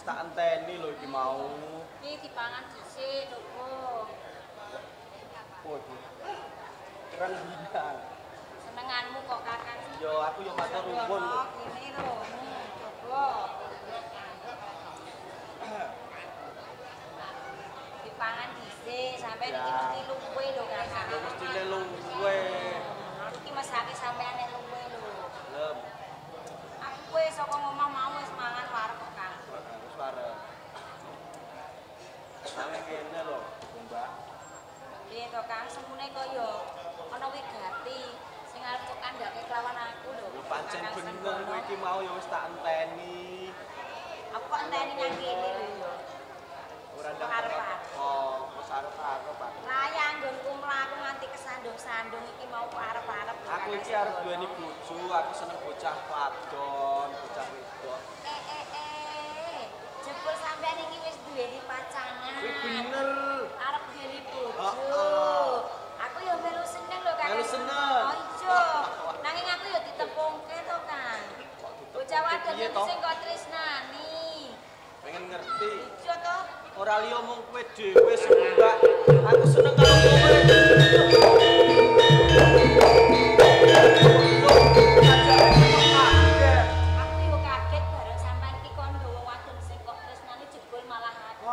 tak enteni lho iki mau. Iki dipangan dhisik, coba. Apa iki? Rengginang. Senenganmu kok Kakang. Yo aku yo matur nuwun lho. Kene lho, coba. Dipangan dhisik sampean iki mesti luwe lho Kakang. Lho mestine luwe. Aku iki mesake sampean nek luwe lho. Lem. Aku wis saka ngomah mau wis mangan wareg kok Kang. Wis wareg. Nang kene lho, Mbak. Piye to Kang, semune kaya ana wigati sing arep kok kandhake kelawan aku lho. Lho pancen bener kowe iki mau ya wis tak enteni. Aku kok enteni nang kene lho ya. Ora ndak arep-arep. Oh, wis arep-arep aku. Lah ya anggonku mlaku nganti kesandung-sandung iki mau kok arep-arep. Aku iki arep duweni bojo, aku seneng bocah wadon, bocah wedok. Jebul sampean iki wis duweni pacangan. Kuwi bener. Arep duweni bojo. Heeh. Aku ya melu seneng lho Kakang. Melu seneng. Oh iya. Nanging aku ya ditepungke to, Kang. Bocah wadon iki sing kok tresnani. Pengen ngerti. Iya to. Ora liya mung kowe dhewe sing Mbak. Aku seneng karo kowe. Aku yo kaget bareng sampean iki kon nggawa wadon sing kok tresnani jebul malah aku.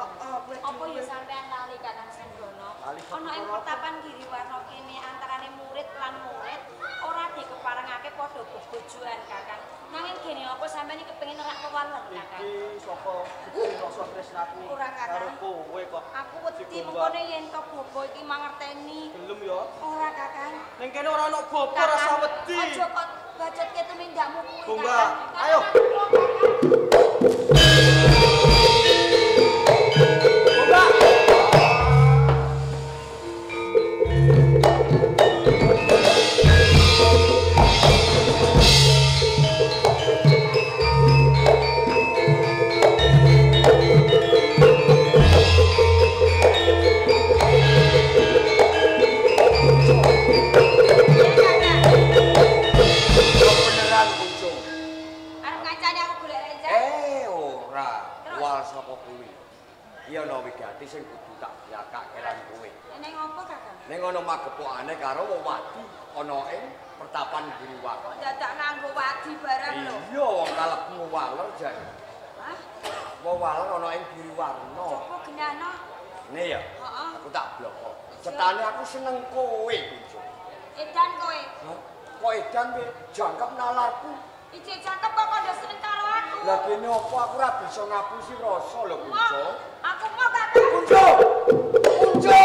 Apa yo sampean lali Kakang Senggono? Ana ing pertapan Giriwarna kene antarane murid lan murid ora dikeparengake padha bebojoan Kakang. Nanging gene apa sampean iki kepengin nerak kewaler Kakang? Iki saka gedhe rasa tresnaku karo kowe kok. Aku wedi mengkone yen to bobo iki mangerteni. Gelem ya? Ora Kakang. Ning kene ora ana bobo rasa wedi. Aja kok bacotke tumindakmu kuwi Kakang. Ayo. Sing kudu tak blakake lan kowe. Ning apa Kakang? Ning ana magepokane karo wadi ana ing pertapan Giriwarna. Kok dadak nganggo wadi barang lho? Iya, wong kalebu waler jane. Hah? Wong waler ana ing Giriwarna. Coba genahno. Ngene ya? Heeh. Aku tak bloko. Cetane aku seneng kowe, Kunjo. Edan kowe. Hah? Kok edan kowe jangkep nalarku. Ijek cakep kok kandha seneng karo aku. Lah kene apa aku ora bisa ngapusi rasa lho, Kunjo. Aku mau Kakang. Kunjo! Kunjo!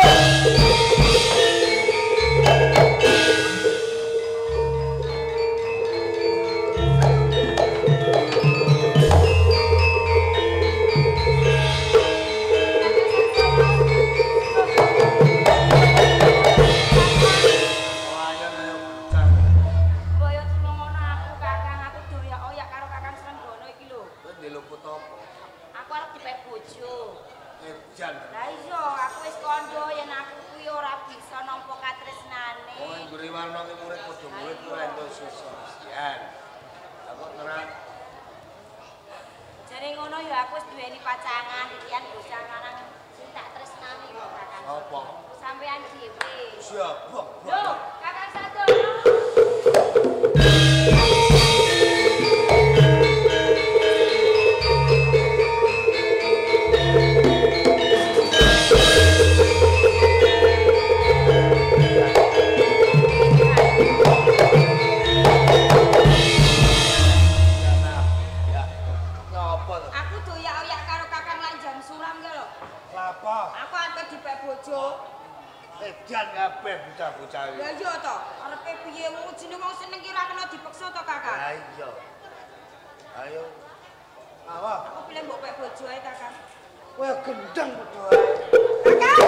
Aku arep dipek bojo. Edan. Lah iya, aku wis kandha yen aku kuwi ora bisa nampa katresnane. Wong Giriwarna ki murid padha murid ora entuk sosial. Lah kok nerak. Jare ngono ya aku wis duweni pacangan ikian bocah lanang sing tak tresnani kok Kakang. Apa? Sampean dhewe. Siapa? Lho, Kakang Sadono. Edan kabeh bocah-bocah iki. Lah iya to, arepe piye wong jeneng wong seneng ki ora kena dipeksa to, Kakang. Lah iya. Ayo. Apa? Aku pilih mbok pek bojo ae, Kakang. Kowe gendeng padha ae. Kakang.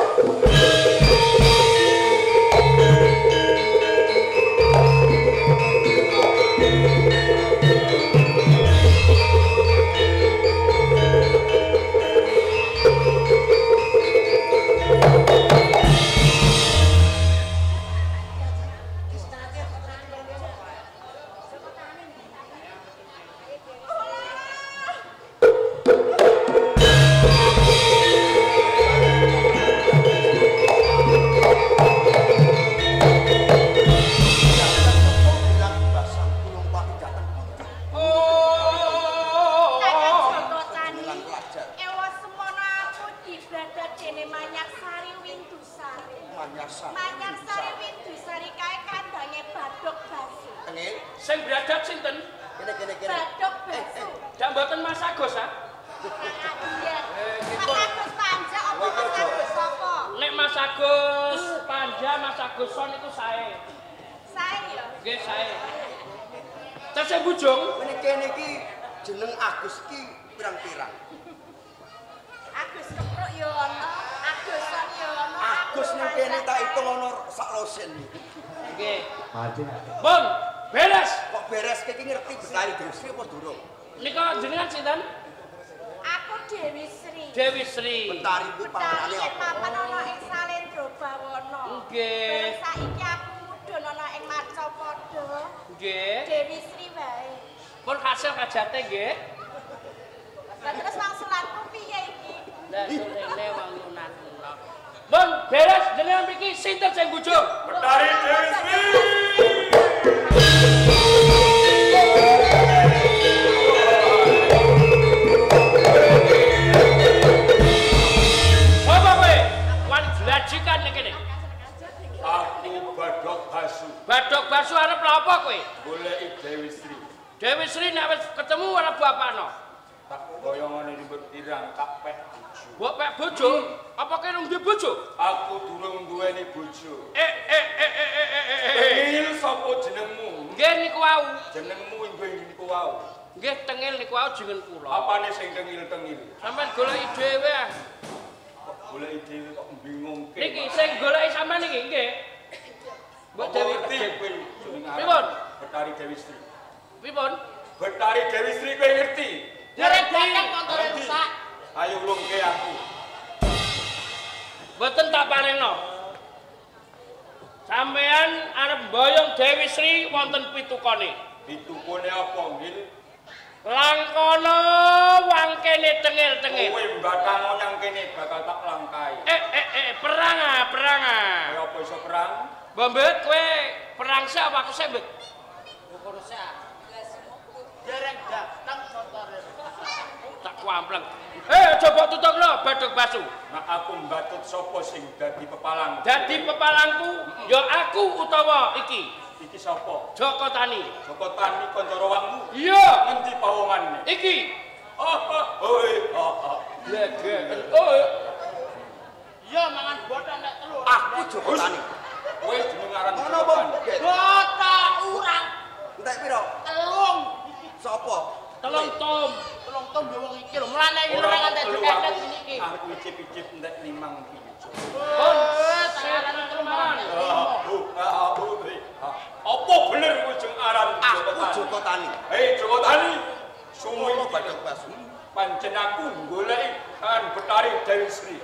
Bradat sinten? Kene kene kene. Badok Basu. Dak mboten Mas Agus ah? Iya. Mas Agus Panja apa Mas Agus sapa? Nek Mas Agus Panja, Mas Agus Son itu sae. Sae ya? Nggih, sae. Tesih bujung. Kene kene iki jeneng Agus iki pirang-pirang. Agus Kepruk ya ana, Agus Son ya ana. Agus ning kene tak hitung ana sak losen. Nggih. Pun, beres. Kok beres iki ngerti Betari Dewi Sri apa durung? Nika jenengan sinten? Aku Dewi Sri. Dewi Sri. Betari kuwi panganane apa? apa? Papan ana ing Salendra Bawana. Nggih. Saiki aku mudhun ana ing Macapada. Nggih. Dewi Sri wae. Pun kasil kajate nggih. Lah terus wangsulanku piye iki? Lah rene wong lunak. Pun beres jenengan mriki sinten sing bujung? Betari Dewi Sri. Sapa kowe? Wani jlajikan ning kene. Aku Badok Basu. Badok Basu arep lha apa kowe? Goleki Dewi Sri. Dewi Sri nek wis ketemu ora bapakno. Tak boyongane ribut pirang tak pek bojo. Mbok pek bojo? Apa kowe rung duwe bojo? Aku durung duweni bojo. Eh. Tengil sapa jenengmu? Nggih niku wau. Jenengmu inggih niku wau. Nggih tengil niku wau jeneng kula. Apane sing tengil-tengil? Sampeyan goleki dhewe ah. Kok goleki dhewe kok bingungke. Niki sing goleki sampean niki nggih. Mbok Dewi kowe jeneng Pripun? Betari Dewi Sri. Pripun? Betari Dewi Sri kowe ngerti? Derek dateng kontore rusak. Ayo ulungke aku. Mboten tak parengno. Sampeyan arep mboyong Dewi Sri wonten pitukane. Pitukane apa, Ngil? Langkana wangkene tengil-tengil. Kowe mbatang nyang kene bakal tak langkai. Perang ah, perang ah. Kowe apa iso perang? Mbok kowe perang sik apa aku sik, Mbok? Kono sik. Derek dateng kontore. Tak kuampleng. Aja mbok tutupno Badok Basu. Nek aku mbatut sapa sing dadi pepalang? Dadi pepalangku ya aku utawa iki. Iki sapa? Joko Tani. Joko Tani kanca rawangmu? Iya. Ngendi pawongane? Iki. Oh, oi, oh. Blegeken. Oh. Iya mangan botok nek telu. Aku Joko Tani. Kowe jeneng aran Ngono apa? Botok urang. Entek piro? Telung. Sapa? Telung tom. Telung tom yo wong iki lho. Mulane iki ora ngantek diketet ngene iki. Aku icip-icip entek 5 kilo. Pun tangan telung mangan. Apa bener kowe jeneng aran Aku Joko Tani. Hei Joko Tani. Sumo Badok Basu. Pancen aku goleki kan Betari Dewi Sri.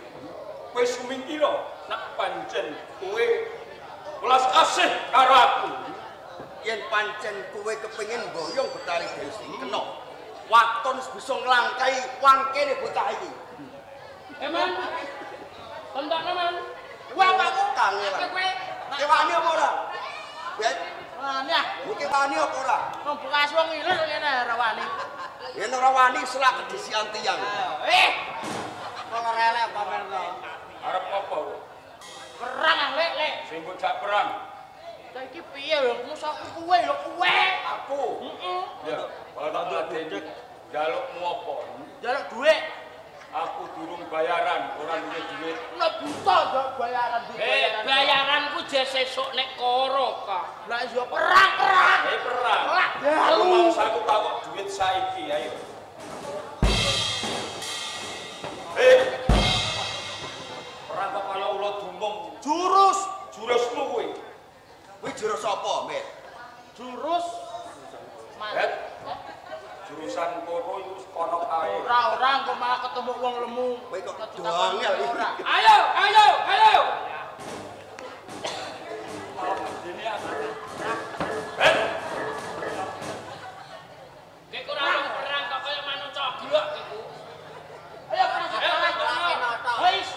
Kowe sumingkira nek pancen kowe welas asih karo aku. Yen pancen kowe kepengin mboyong Betari Dewi Sri kena. Waton bisa nglangkai wangkene bocah iki. Man. Tentokno, Man. Wah, aku kangelan. Kowe Kewani apa ora? Bet. Wani ah. Kowe wani apa ora? Wong bekas wong ilir ngene ora wani. Yen ora wani selak kedisian tiyang. Eh. Kok ora elek pamerno. Arep apa kowe? Perang ah, Lek, Lek. Sing mbok jak perang. Lah iki piye lho, musuhku kowe ya kowe. Aku. Heeh. Ya, bakal tak ladeni. Njalukmu apa? Njaluk dhuwit. Aku durung bayaran, ora duwe dhuwit. Nek buta njaluk bayaran duwe bayaran. Bayaranku je sesuk nek koro ka. Lah iya perang-perang. Perang. Lah dalu. Aku takok dhuwit saiki, ayo. Perang kok kaya ula dumung. Jurus, jurusmu kuwi. Kuwi jurus apa, Met? Jurus. Bet. Jurusan koro iku kono kae. Ora-ora engko malah ketemu wong lemu. Kowe kok dongel iki. Ayo, ayo, ayo. Dene aku. Bet. Kowe ora wong perang kok kaya manuk coblok iku. Ayo perang perang. Wis.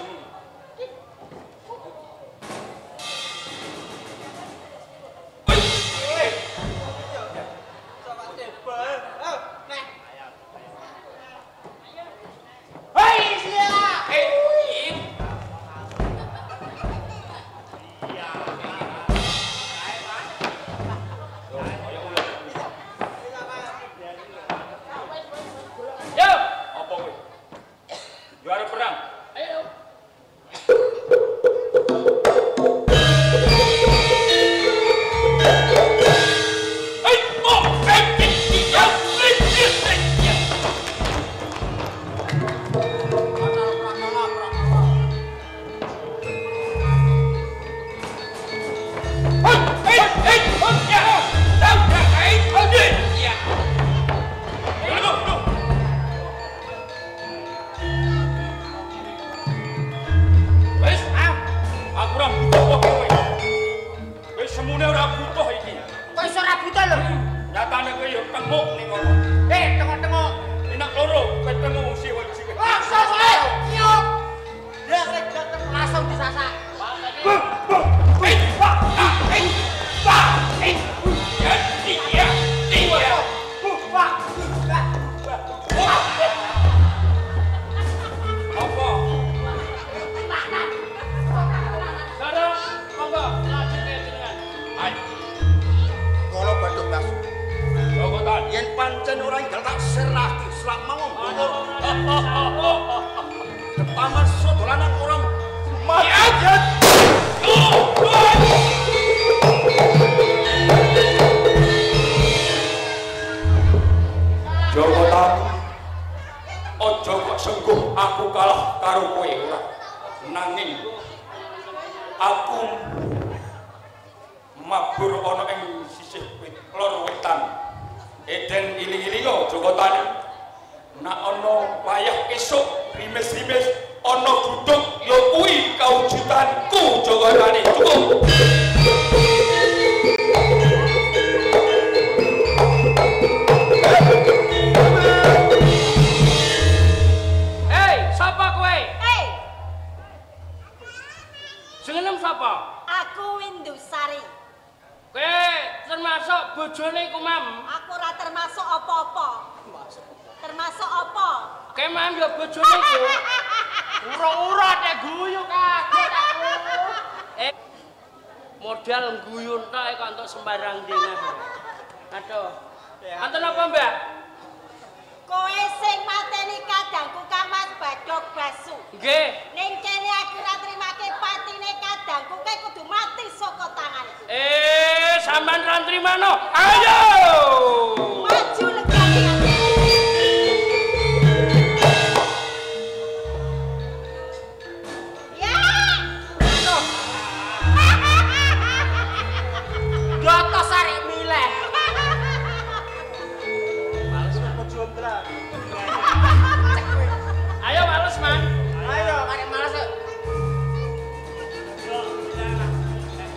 Joko Tani, aja kok sengguh aku kalah karo kowe ora. Nanging aku mabur ana ing sisih lor wetan. Eden iling-ilinga Joko Tani. Nek ana wayah esuk rimis-rimis ana duduk ya kuwi kawujudanku Joko Tani. Cukup. Hei, sapa kowe? Hei, Jenengmu sapa? Aku Windusari. Kowe termasuk bojone iku, Mam. Aku ora termasuk apa-apa. Termasuk apa? Kowe mam ya bojone iku. Ura-ura nek guyu kaget aku. Modal guyu tok kok entuk sembarang dene. Aduh. Anten apa, Mbak? Kowe sing mateni kadangku Kamas Badhog Basu. Nggih. Ning kene aku ora trimake patine kadangku, kowe kudu mati saka tanganku. Sampean ra nrimano. Ayo! Maju legane. Ya! Jotos arek milih. Males aku jomblang. Ayo males, Man. Ayo, arek males.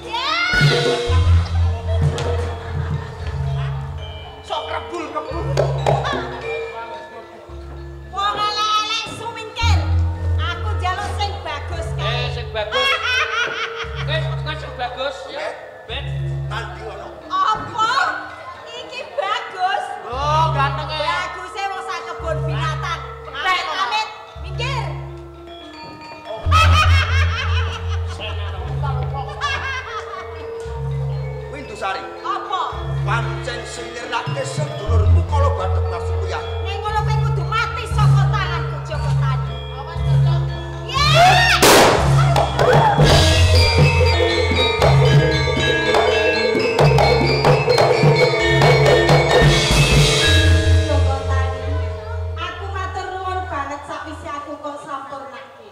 Ya! Sok krebul-krebul. Wong elek-elek sumingkir. Aku njaluk sing bagus kae. Sing bagus. Wis sing bagus ya. Ben. Tanding ana. Apa? Iki bagus. Oh, ganteng e. Baguse wong sak kebun binatang. Amit, amit, minggir. Windusari. Apa? Pancen sing nirnake sedulurmu kala Badhog Basu kuwi aku. Ning ngono kowe kudu mati saka tanganku Joko Tani. Awas cocok. Ya! Joko Tani, aku matur nuwun banget sakwise aku kok sampurnake.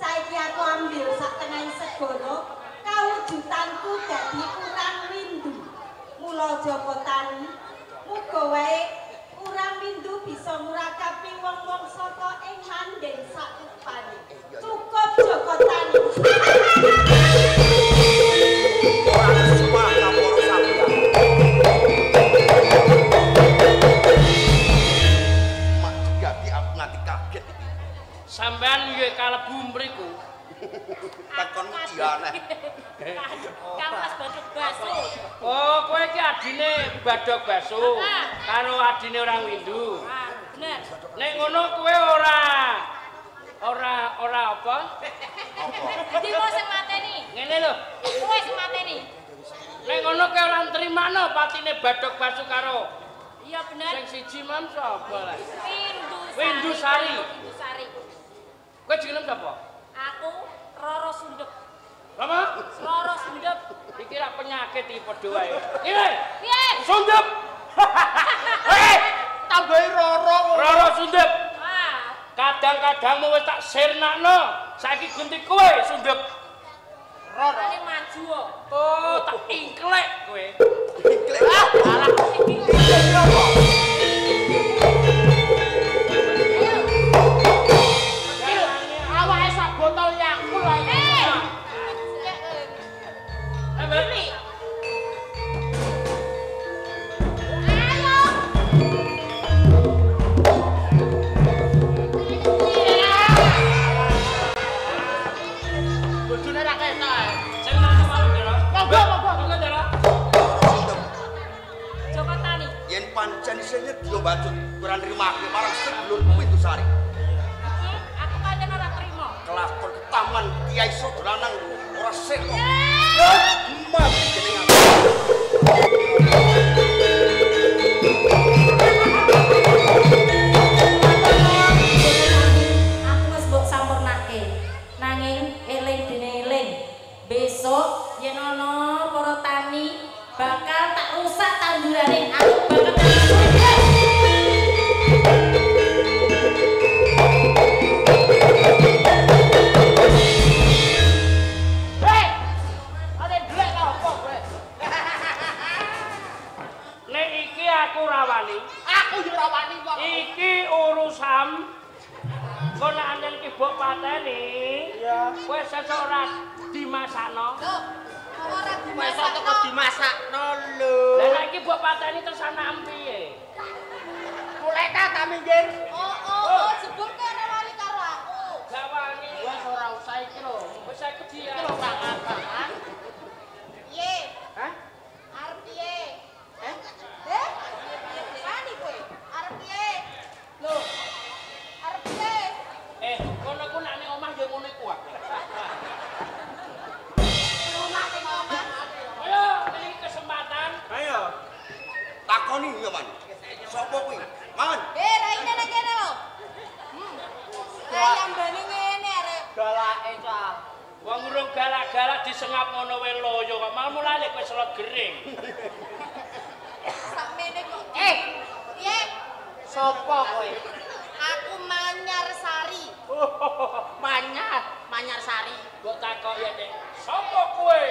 Saiki aku ambil sak tengahing segara, kawujudanku dadi urang windu. Mula Joko Tani, muga wae urang windu bisa ngurakapi wong-wong saka ing mandhen sakupane. Cukup Joko Tani. Ora kesuwah kaporo sampeyan. Mak jegati aku nganti kaget iki. Sampean nggih kalebu mriku. Takon iki aneh. Kamas Badhog Basu. Oh, kowe iki adine Badhog Basu karo adine orang windu. Ah, bener. Nek ngono kowe ora apa? Dadi wong sing mateni. Ngene lho. Kowe sing mateni. Nek ngono kowe ora nrimano patine Badhog Basu karo Iya bener. sing siji mam sapa lah? Windusari. Windusari. Windusari. Kowe jenenge sapa? Aku Roro Sundep. Apa? Roro Sundep. Iki ra penyakit iki padha wae. Piye? Piye? Sundep. Hei, tambahi Roro. Roro Sundep. Wah, Kadang-kadangmu wis tak sirnakno. Saiki ganti kowe Sundep. Roro. Rane maju kok. Oh, tak ingklek kowe. Ingklek. Ah, alah. Ingklek apa? Ayo. Awake sak botol Yakult ae. Eh, Mbak. Ayo. Bojone ra ketok ae. Sing lanang mau, Ndara. Monggo, monggo. Monggo, Ndara. Joko Tani. Yen pancen Engko nek anten iki mbok pateni, Iya. kowe sesuk ora dimasakno. Lho, ora Kowe iso teko dimasakno lho. Lah nek iki mbok pateni terus anakem piye? Mulai ta ta minggir. Oh, jebul kowe ana wani karo aku. Gak wani. Wes ora usah iki lho. Wis aku Iki lho pangan-pangan. Piye? Hah? Arep piye? Eh? Eh? Wani kowe? Arep piye? Lho. Arep piye? Eh, kono ku nek ning omah ya ngono iku aku. Omah ning omah. Ayo, ini kesempatan. Ayo. Takoni ya, Man. Sopo kuwi? Man. Eh, raine nang kene lho. Ayam bane ngene arek. Galake cah. Wong urung galak-galak disengap ngono wae loyo kok. Mal mulane kowe selot gering. Sakmene kok. Eh, Piye? sapa kowe? Aku Manyar Sari. Manyar, Manyar Sari. Mbok takok ya, Dik. Sopo kowe?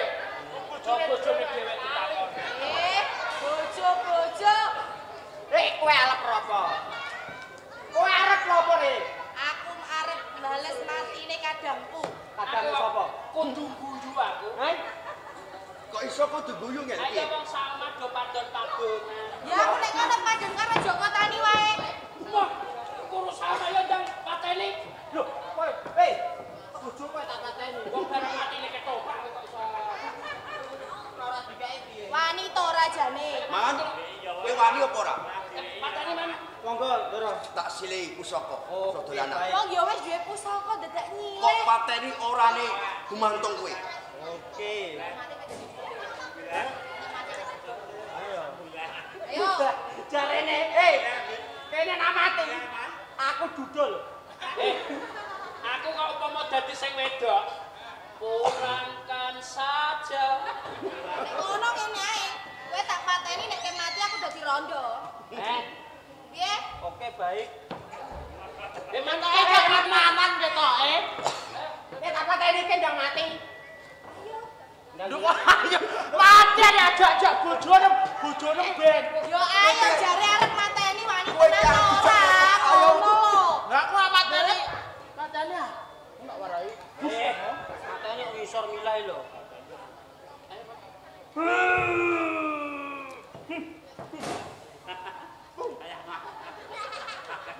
Bojone dhewe ditakon. Eh, bojo-bojo. Eh, kowe arep apa? Kowe arep apa nih? Aku arep bales matine kadangku. Kadang sapa? Kudu guyu aku. Heh? Kok iso kudu guyu ngene Ayo iki? wong sama do padon-padonan. Ya aku nek ngono padon karo Joko Tani wae. Wah, kuru sama ya ndang pateni. Lho, kowe, eh, bojo kowe tak pateni. Wong bareng matine ketoprak kok iso. Ora dikeki piye? Wani to rajane. Man, kowe wani apa ora? Pateni man. Monggo, Ndoro. Tak silehi pusaka, Oke, dolanan. baik. Wong ya wis duwe pusaka dadak Kok nyileh. pateni orane gumantung kowe? Oke. Ayo. Ayo. Jarene, eh, kene nak mati. Aku dudul. Eh, aku kok upama dadi sing wedok, pulangkan saja. Nek ngono ngene ae. Kowe tak pateni nek kowe mati aku dadi rondo. Eh, Piye? Oke, baik. eh man Eh, kok maman ketoke. Eh, tak pateni ki ndang mati. Lho, ayo. Mati ajak-ajak bojone, bojone ben. Yo ayo jare arep mateni wani Kowe tenan iki arep ora. ayo. Ngono lho. Lah aku mateni. Mateni ah. Tak warai. Eh, mateni kok ngisor milai lho.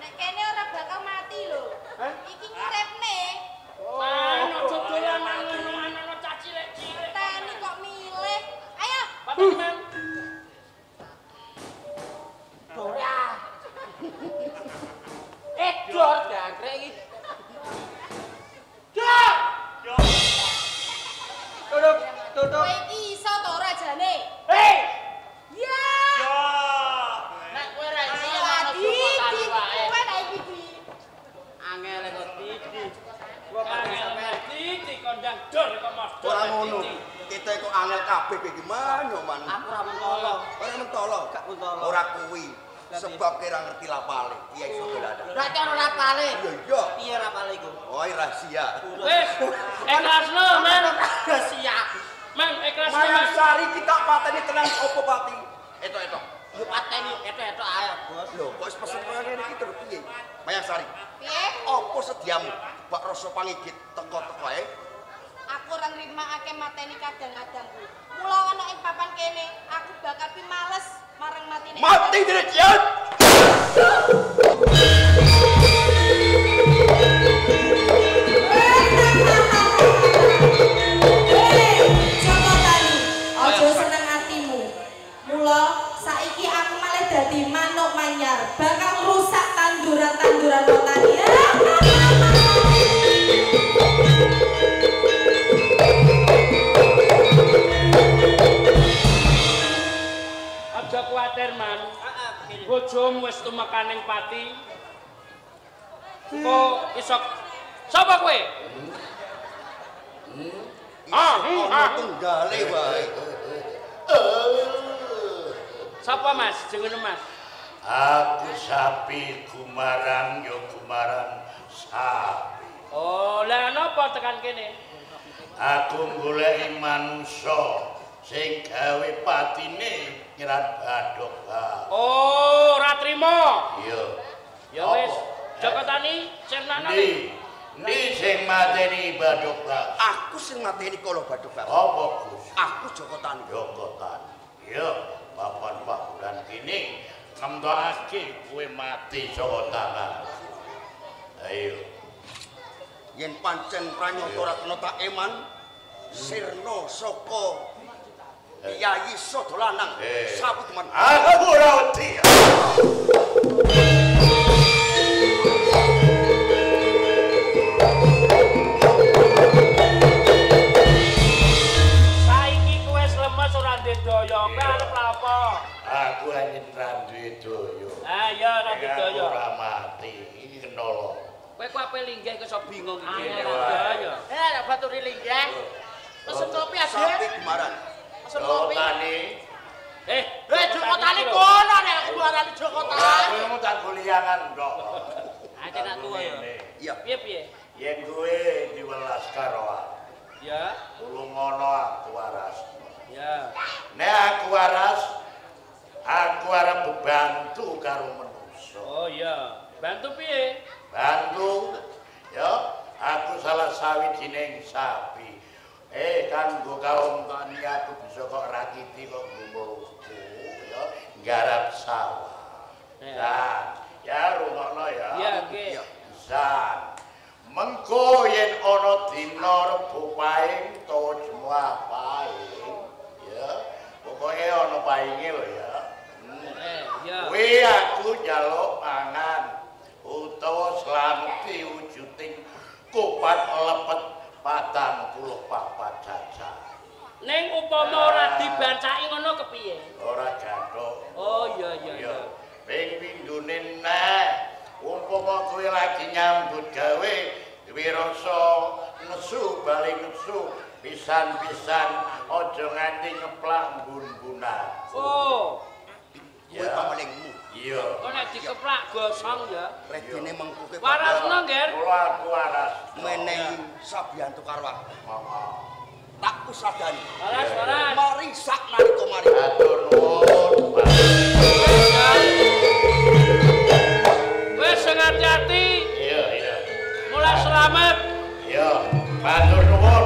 Nek kene ora bakal mati lho. Hah? Iki nguripne. Man aja dolanan ngono ana cah cilik-cilik. Teni kok milih. Ayo. Pateni man. Dora. Eh, dor jangkrik iki. Dor. Tutup, tutup. Kowe iki iso to ora jane? Hei, Ya. nek kowe ra iso Ayo ya Adi, Joko Tani di. wae. Kowe nek iki di. Angel kok didi. Gua pateni Angel sampean. dadi kondang dor kok mas dor. Ora ngono. Kita kok angel kabeh kowe iki man, yo man. Aku ora mentolo. Ora mentolo. Gak mentolo. Ora kuwi. Lah, piye? Sebab kira ngerti lapale. Iya iso dolanan. Berarti ana rapale. Iya, iya. Piye rapale iku? Oh, rahasia. Wis, ikhlasno man. Rahasia. Man ikhlasno Mayang man. Sari kita pateni tenang opo pati? Etok-etok. Yo pateni etok-etok ae, Bos. Lho, kok wis pesen kaya ngene iki terus piye? Mayang Sari, Piye? opo sediamu? Bak rasa pangigit teko-teko ae. Aku ora nrimake mateni kadang-kadangku. Mula ana ing papan kene, aku bakal pimales marang matine. Mati dene, Cian. Joko Tani, aja seneng atimu. Mula saiki aku malah dadi manuk manyar, bakal rusak tanduran-tanduran petani. Aja kuwatir man. Bojomu wis tumekaning pati. Kok iso sapa kowe? Ah, tunggale wae. Sapa Mas? Jenenge Mas? Aku sapi gumarang ya gumarang sapi. Oh, lah napa tekan kene? Aku goleki manungsa sing gawe patine nyerat badhog. Oh, ora trimo. Iya. Ya wis. Joko Tani, sirnane. Ndi sing mateni Badhog Basu? Aku sing mateni Kala Badhog Basu. Apa Gus? Aku Joko Tani. Joko Tani. Iya, papan pakuran kene nemtokake kowe mati saka tangan. Ayo. Yen pancen pranyata ora kena tak eman, sirna saka Yayi Sada Lanang sapu teman. Aku ora wedi. Saiki kowe lemes ora ndek daya, kowe arep lha apa? Aku anjen ra duwe daya. Ah iya ora duwe daya. Ora mati, iki kena lho. Kowe kok ape linggih kok iso bingung iki. Daya. Eh, nek baturi linggih. Pesen kopi aja. Sapi kemaran. Pesen kopi. Tani. Eh, eh Joko Tani kono nek aku arani Joko Tani. Kowe tak kuliangan kok. Ah, cenak tuwa ya. Iya. Piye-piye? Yen kowe diwelas karo aku. Ya. Tulungono aku waras. Ya. Nek aku waras, aku arep bebantu karo manusa. Oh iya. Bantu piye? Bantu. Ya, aku salah sawijining sapi. Kanggo kaum tani aku bisa kok rakiti kok ngumulku ya, nggarap sawah. Nah, ya rungokno ya. Iya, nggih. Pisan. Mengko yen ana dina Rebo Paing utawa Jumat Paing, ya. Pokoke ana painge lho ya. Iya. Kuwi aku njaluk pangan utawa slameti wujuding kupat lepet 44 cacah. Ning upama ora dibancaki ngono kepiye? Ora gathuk. Oh iya iya iya. Ping pindhone neh, umpama kowe lagi nyambut gawe duwe rasa nesu bali nesu pisan-pisan aja nganti ngeplak mbun-mbunan. Oh. Kuwi pamelingmu. Iya. Kok nek dikeplak gosong ya. Redine mengkuke. Warasno, Ngger. Kula aku waras. Menehi sabiyantu karo aku. Heeh. Tak usadani. Waras, waras. Mari sak nalika mari. Matur nuwun. Wis sing ati-ati. Iya, iya. Mulai selamat. Iya, matur nuwun.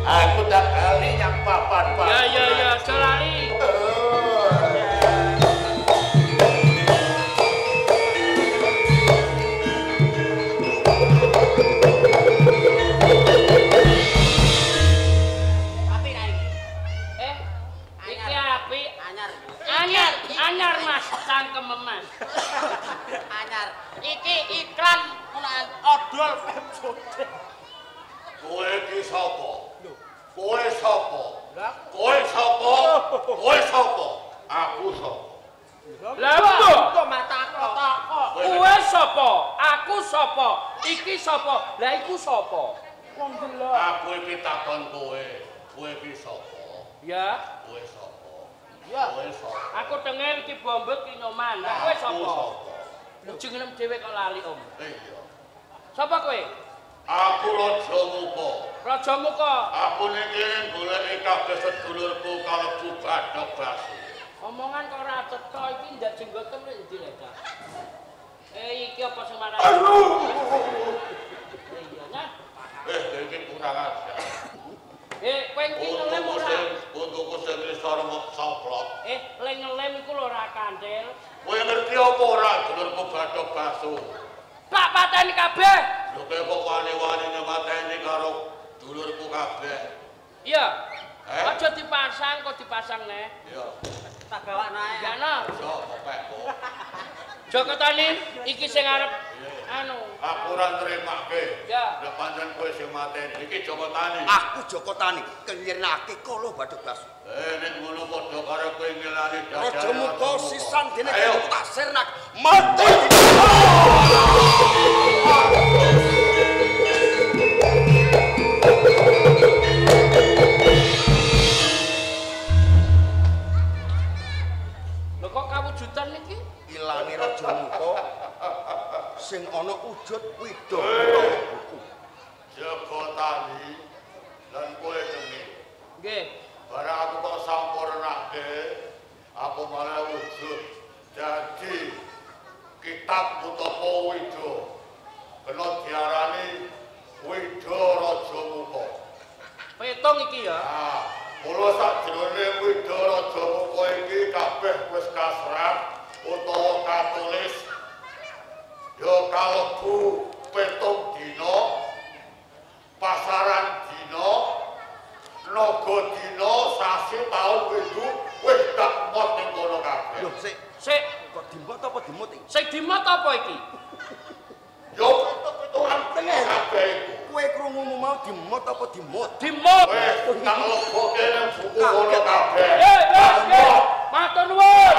Aku tak bali nyang papan, Pak. Ya ya ya, aja lali. Anyar Mas, cangkem Mas. Anyar. Iki iklan odol Pepsodent. Kowe iki sapa? Kowe sapa? Kowe sapa? Kowe sapa? Aku sapa? Lah kok mataku. Kowe sapa? Aku sapa? Iki sapa? Lah iku sapa? Wong delok. Aku iki takon kowe. Kowe iki sapa? Ya. Kowe sapa? Ya. Aku denger iki Bombet ki Nyoman. Lah kowe sapa? Jenengem dhewe kok lali, Om. Iya. Sapa kowe? Aku Raja Muka. Raja Muka. Aku ning kene goleki kabeh sedulurku kalebu Badhog Basu. Omongan kok ora cetha iki ndak jenggotem lek endi lek, Cak? Iki apa sing marani? Iya, nah. Iki kurang ajar. Kowe iki ngelem ora? Untuku sing ngisor mok coplok. Le ngelem iku lho ora kandel. Kowe ngerti apa ora dulurku Badhog Basu? Tak pateni kabeh. Lho kowe kok wani-wanine mateni karo dulurku kabeh. Iya. Aja dipasang kok dipasang neh. Iya. Tak bawakno ae. Ya no. Yo kopekku. Joko Tani iki sing arep anu. Aku ora nrimake. Ya. Nek pancen kowe sing mateni iki Joko Tani. Aku Joko Tani kelirnake Kala Badhog Basu. Nek ngono padha karo kowe ngelani dadane. Raja Muka sisan dene tak sirnak mati. Lho kok kawujudan niki? Ilange Raja Muka sing ana wujud widodara buku. Joko Tani lan kowe demi. Nggih. Barang aku kok sampurnake, aku malah wujud dadi kitab utawa wida. Wida Raja Muka. Petung iki ya. Ah, mula sakjroning Wida Raja Muka iki kabeh wis kasrat utawa katulis. Ya kalebu petung dina, pasaran dina, naga dina, sasi taun windu wis tak mot ning kono kabeh. Lho, sik, sik kok dimot apa dimot iki? Sing dimot apa iki? Ya petung-petungan kabeh iku. Kowe krungu mau dimot apa dimot? Dimot. Wis tak leboke nang buku kono kabeh. Eh, matur nuwun.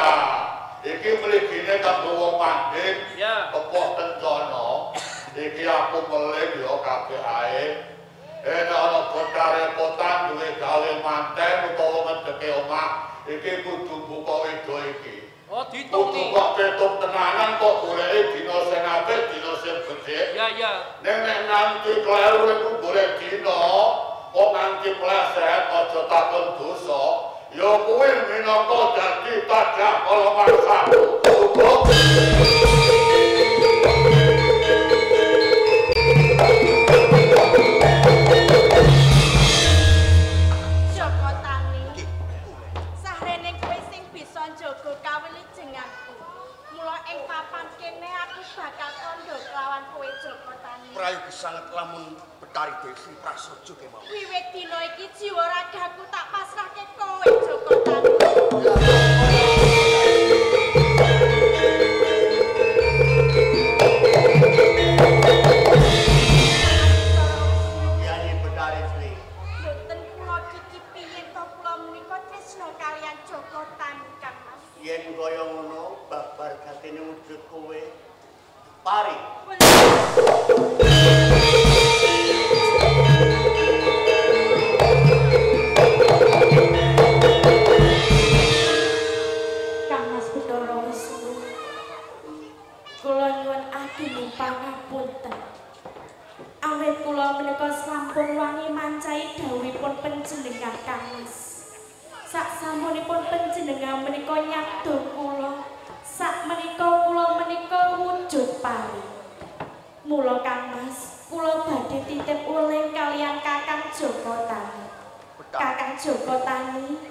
Iki mligine kanggo wong manding. Ya. Kepoh kencana. Iki aku meling ya kabeh ae. Nek ana karepotan duwe gawe manten utawa ngedeke omah, iki kudu buka wida iki. Oh, ditung iki. Kudu kok petung tenanan kok goleki dina sing apik, dina sing becik. Ya, ya. Ning nek nganti kleru iku golek dina, kok nganti pleset aja takon dosa. Ya kuwi minangka dadi tadah kala mangsa. Joko Tani. Sahrene kowe sing bisa njaga kawilijenganku. Mula ing papan kene aku bakal kandha kelawan kowe Joko Tani. Prayogi sanget lamun Betari Dewi prasaja kemawon. Wiwit dina iki jiwa ragaku tak pasrahke kowe Joko Tani. Yayi Betari Sri. Mboten kula kiki piye to kula menika tresna kaliyan Joko Tani Kang Mas. Yen kaya ngono babar gatine wujud kowe pari. Kang Mas Bathara Wisnu, kula nyuwun ageng pangapunten. Awit kula menika sampun wangi mancahi dhawuhipun panjenengan Kang Mas. Sak sampunipun panjenengan menika nyabda kula, sak menika kula menika wujud pari. Mula Kang Mas, kula badhe titip uling kaliyan Kakang Joko Tani. Kakang Joko Tani,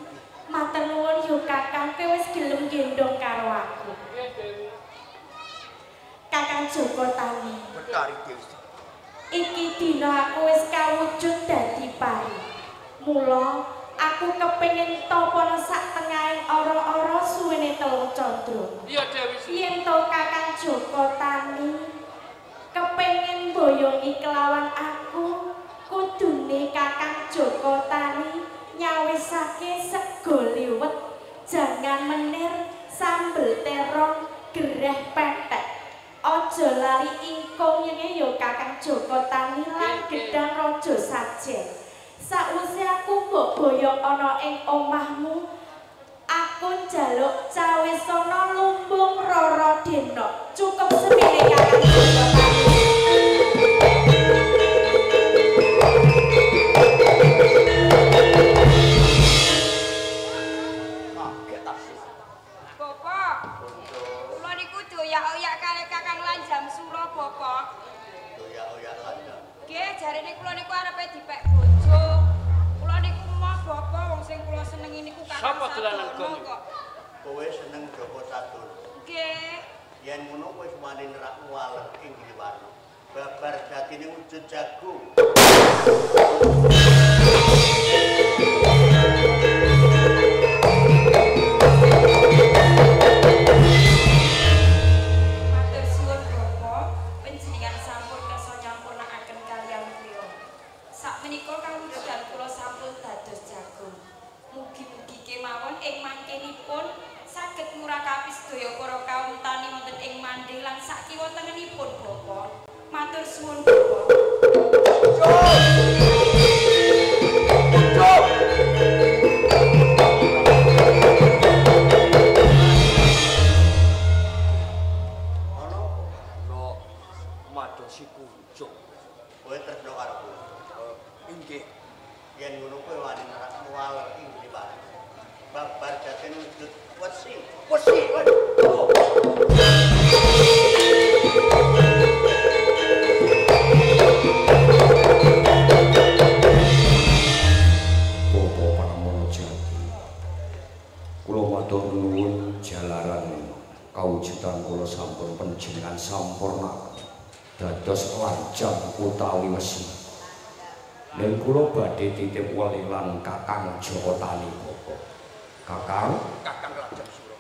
matur nuwun yo Kakang, kowe wis gelem gendhong karo aku. Kakang Joko Tani, Betari Dewi. Iki dina aku wis kawujud dadi pari. Mula aku kepengin tapa sak tengahing ora-ora suwene telung candra. Iya Dewi Sri. Yen to Kakang Joko Tani kepengin mboyongi kelawan aku, kudune Kakang Joko Tani nyawisake sego liwet, jangan menir, sambel terong, gereh petek. Aja lali ingkung yenge ya Kakang Joko Tani lan gedang raja sajen. Sakwise aku mbok boyong ana ing omahmu, aku njaluk cawisana lumbung rara denok. Cukup semene Kakang Joko Tani. Bapak, kula niku doyak-oyak kalih Kakang Lanjam Sura, Bapak. Doyak-oyak lanjam. Nggih, jarene kula niku arepe dipek bojo. Kula niku moh Bapak wong sing kula senengi niku Kakang Sapa dolanan Sadono gong? kok. Kowe seneng Joko Sadono. Nggih. Yen ngono kowe wani nerak waler ing Giriwarna. Babar jatine wujud jago. Matur suwun Bapak, panjenengan sampun kersa nyampurnakaken kaliyan kula. Sakmenika kawujudan kula sampun dados jago. Mugi-mugi kemawon ing mangkenipun saged ngurakapi sedaya para kaum tani wonten ing Mandeh lan sakiwa tengenipun Bapak. Matur suwun Bapak. Ono No madosi kunjung. kowe tresno karo kowe. Inggih. Yen ngono kowe wani nerak waler ing Giriwarna. Babar jatine wujud wesi. Wesi. Oh. Thank you. sampurna dados lanjam utawi wesi. Ning kula badhe titip welilan Kakang Jaka Tani Bapak. Kakang, Kakang Lajam Sura.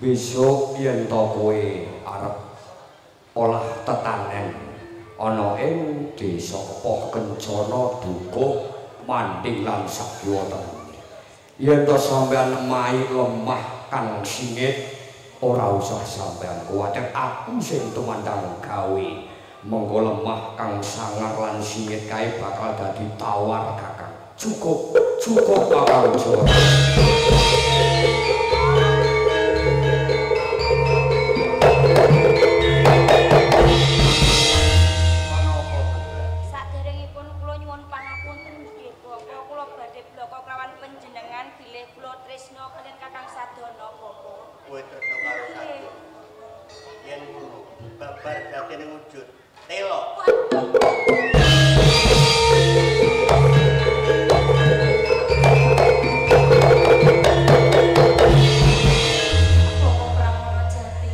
Besok yen to kowe arep olah tetanen ana ing desa Kepoh Kencana Dukuh Manding lan sakiwa temene. Yen to sampeyan nemahi lemah kang singit ora usah sampeyan kuwatir, aku sing tumandang gawe. Mengko lemah kang sangar lan singit kae bakal dadi tawar Kakang. Cukup, cukup Kakang Jaka. Saderengipun kula nyuwun pangapunten nggih Bapak, kula badhe bloko kelawan panjenengan bilih kula tresna kaliyan Kakang Sadana Bapak. Kowe tresna karo Sadana. Yen ngono babar jatine wujud telo. Bapak Pramono Jati,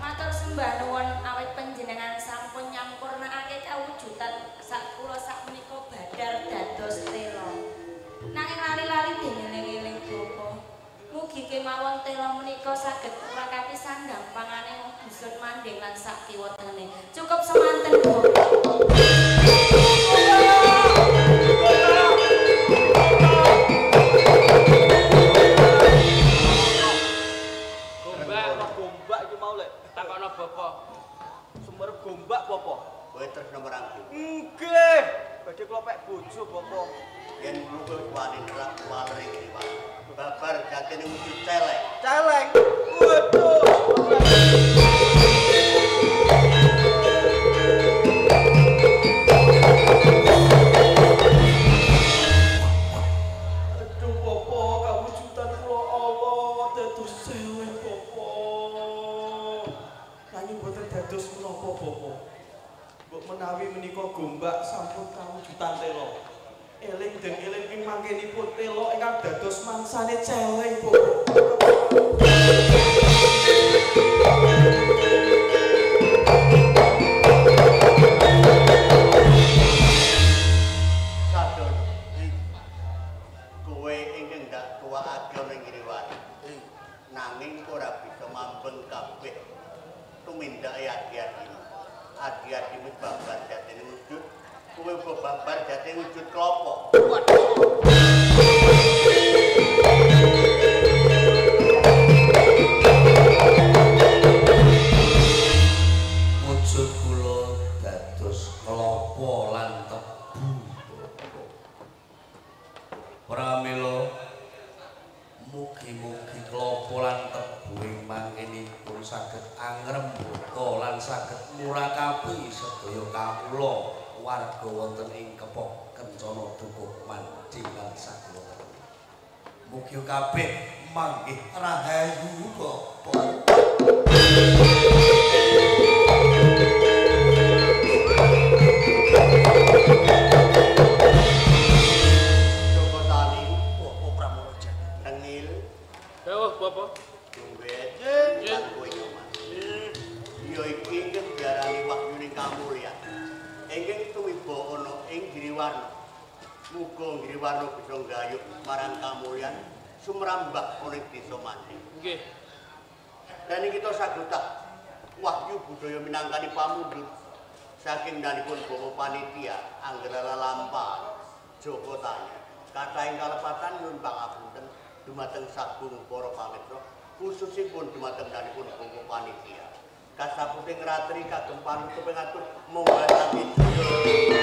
matur sembah nuwun awit panjenengan sampun nyampurnakake kawujudan sak kula sakmenika badar dados telo. Nanging lali-lali diengeling-eling Bapak, mugi kemawon telo menika saged murakapi sandang pangane wong dusun Manding lan sak kiwatane. Cukup semanten Bapak. Gombak, gombak iki mau lek takono Bapak. Sumber gombak apa? Kowe tresna marang aku. Nggih, badhe kula pek bojo Bapak. Yen ngono kowe wis wani nerak walere iki, Pak. Babar jatine wujud celeng. Celeng. Waduh. Aduh Bapak, kawujudan kula Allah dados celeng Bapak. Nanging boten dados menapa Bapak. Mbok menawi menika gombak sampun kawujudan telo. Eling den eling ing mangkenipun telo ingkang dados mangsane celeng Bapak. Sadana. Kowe ingkang ndak tuwakake ana ing Giriwara. Nanging ora bisa mambeng kabeh tumindake adi-adimu. Adi-adimu babar jatine wujud, kowe uga babar jatine wujud klopo. Wujud kula dados klopo lan tebu. Pramila mugi-mugi klopo lan tebu ing mangkenipun saged angrem buta lan saged murakapi sedaya kawula warga wonten ing Kepoh Kencana Dukuh Manding lan sakiwa. Mugi kabeh manggih rahayu Bapak. Jaka Tani, Bapak Pramono Jati. Tengil, Dawuh Bapak. Jumbet, lan kowe Nyoman. Ya iki ingkang diarani wahyuning kamulyan. Ingkang tumiba ana ing Giriwarna. Muga Giriwarna bisa nggayuh marang kamulyan sumrambah ana ing desa Manding. Nggih. Dan kita sagutah wahyu budaya minangkani pamundhut saking danipun Bapak Panitia anggere lelampahan Jaka Tani. Kathah ing kalepatan nyuwun pangapunten dumateng sagung para pamirsa khususipun dumateng danipun Bapak Panitia. Kasaputing ratri kagem panutup ing atur monggo sami jaya.